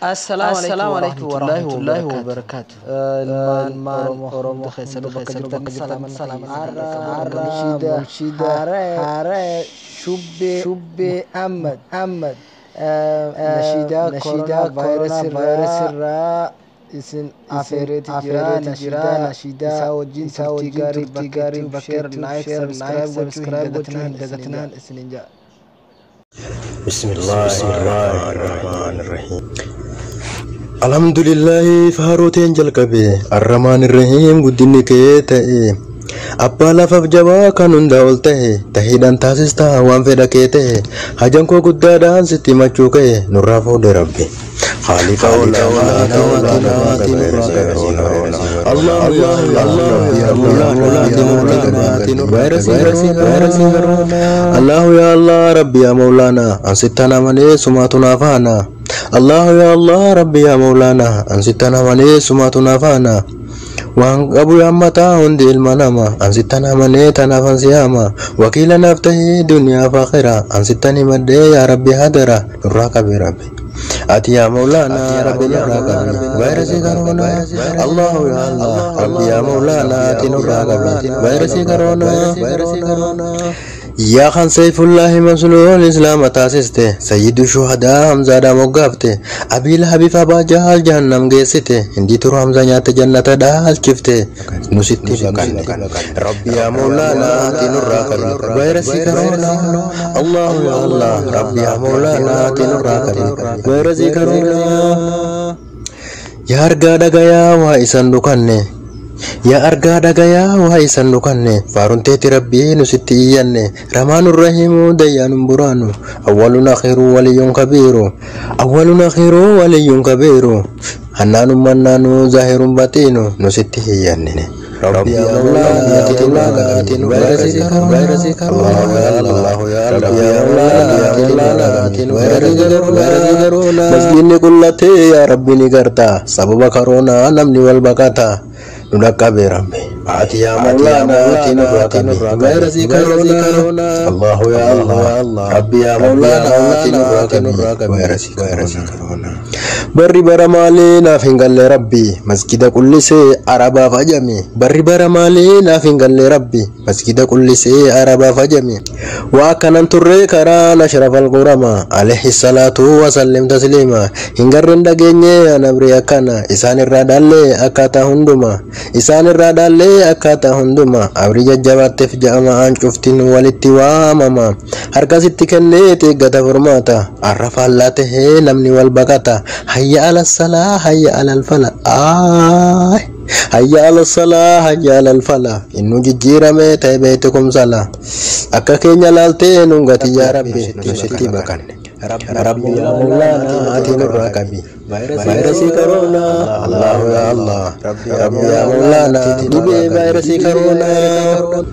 Assalaamu alaikum warahmatullahi wabarakatuh. Ilmaan Oromoo keessattuu bakka jirtan salaaman Munshida Haaree Shubbee Ahmad Nashiidaa koronaa vaayirasii isin afeereeti jira. Nashiidaa isaa wajjin turtii gaarii bakka like subscribe gochuu hin dagatinaan isinin ja'a. بسم الله الرحمن الرحيم الحمد لله فاروتين jalqabe الرحمن الرحيم guddinni kee ta'e abbaa lafaaf jabaa kan hunda ol ta'e tahiidhaan taasistaa waan fedha kee ta'e hajan koo guddaadhaan sitti himachuu ka'e nurraa fuudhe rabbi خالق الله يا الله ربي يا مولانا أنستنا مني سماتنا فانا الله يا الله ربي يا مولانا أنستنا مني سماتنا فانا waan qabu yaammataa hundi ilma nama ansittan amanee tanaafan siyaama wakiila naaf tahee duniyaa fi akhiraa ansittan himadhee yaa rabbi hadara nurraa qabi rabbi ati yaa mawlaanaa rabbi nurraa qabi vaayirasii karoonaa allahu yaa allah rabbi yaa mawlaanaa ati nurraa qabi vaayirasii karoonaa yaa kan sayfullaahi masluul islaama taasiste sayyidu shuhadaa hamzaadhaa moggaafte abiil habiif abaa jahaal jahannam geessite hindii turu hamza nyaatte jannata dhaalchifte nusitti baqanne rabbi yaa mawlaanaa ati nurraa qabi vaayirasii karoonaa allahu yaa allah rabbi yaa mawlaanaa ati nurraa qabi vaayirasii karoonaa yaa argaa dhagayaa waa isan dhukanne yaa argaa dhagayaa waa isan dhukanne faarunteeti rabbii nusitti iyyanne ramaanun rahiimu dayyaanun buraanu awwalun akhiru waliyyun kabiiru awwalun akhiru waliyyun kabiiru hannaanun mannaanu zaahirun baxiinu nusitti iyyanne rabbi yaa mawlaanaa ati nurraa qabi vaayirasii karoonaa allahu yaa rabbi yaa mawlaanaa ati nurraa qabi vaayirasii karoonaa masgiinni qullatee yaa rabbi ni garta sababa karoonaa namni wal baqata nu dhaqqabe rabbi ati yaa mawlaanaa ati nurraa qabi vaayirasii karoonaa allahu yaa allah rabbi yaa mawlaanaa ati nurraa qabi vaayirasii karoonaa barri bara maalee naaf hin galle rabbi masgida qullisee arabaaf ajame barri bara maalee naaf hin galle rabbi masgida qullisee arabaaf ajame waa akkanan turree karaa ashrafal qurama alayhi salaatu wasallim tasliima hin garreen dhageenye anabri akkana isaan irraa dhaallee akkaataa hunduma isaan irraa dhaallee akkaataa hunduma abri jajjabaatteef ja'ama aan cuftiin walitti waamama harkasitti kennee eeggata furmaata arra faallaa tahee namni wal baqata hayya ala salaa hayya ala alfala hayya ala salaa hayya ala alfala innu jijjiirame ta'e beeytukum sala akka keenya laaltee nun gati yaa rabbi nusitti baqanne rabbi yaa mawlaanaa ati nurraa qabi vaayirasii karoonaa allahu yaa allah rabbi yaa mawlaanaa dhibee vaayirasii karoonaa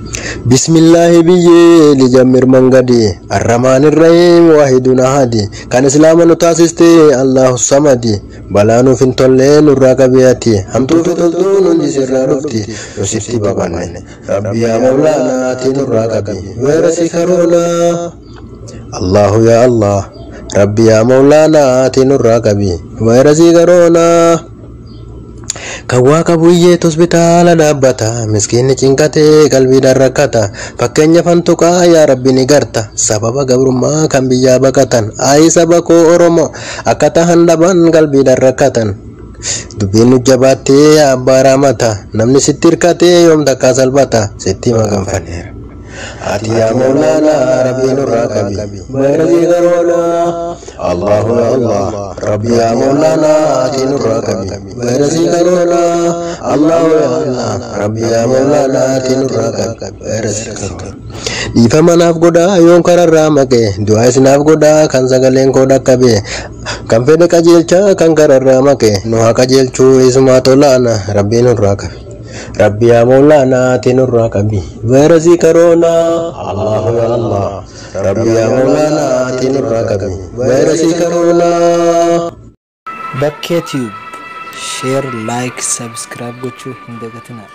bismillaahi biyyee lijammir mangadi arramaan irrahiim waahidun ahadi kan islaama nu taasiste allahu samadi balaa nuuf hin tollee nurraa qabi ati hamtuu fi toltuun hundi sirraa dhufti nusitti baqanne rabbi yaa mawlaanaa ati nurraa qabi vaayirasii karoonaa allahu yaa allah rabbi yaa mawlaanaa ati nurraa qabi vaayirasii karoonaa kan waa qabu hiyyeetu hospitaala dhaabbata miskiinni cinqatee qalbiidhaan rakkata fakkeenya fantuqaa yaa rabbi ni garta sababa gabrummaa kan biyyaa baqatan ayi saba koo oromoo akka tahan dhaban qalbiidhaan rakkatan dubbiin nu jabaattee yaa abbaa raamata namni sitti hirkatee yoom takkaa salphata sitti maganfanneera ati yaa mawlaanaa rabbi nurraa qabi vaayirasii karoonaa allahu yaa allah rabbi yaa mawlaanaa ati nurraa qabi vaayirasii karoonaa allahu yaa allah rabbi yaa mawlaanaa ati nurraa qabi vaayirasii karoonaa dhiifama naaf godhaa yoon kararraa maqe du'aa isinaaf godhaa kan sagaleen koo dhaqqabe kan fedhe qajeelchaa kan kararraa maqe nu haa qajeelchuu isumaa tolaana rabbii nurraa qabi rabbi yaa mawlaanaa ati nurraa qabi vaayirasii karoonaa allahu yaa allah rabbi yaa mawlaanaa ati nurraa qabi vaayirasii karoonaa. Bakkee Tube share like subscribe gochuu hin dagatinaa.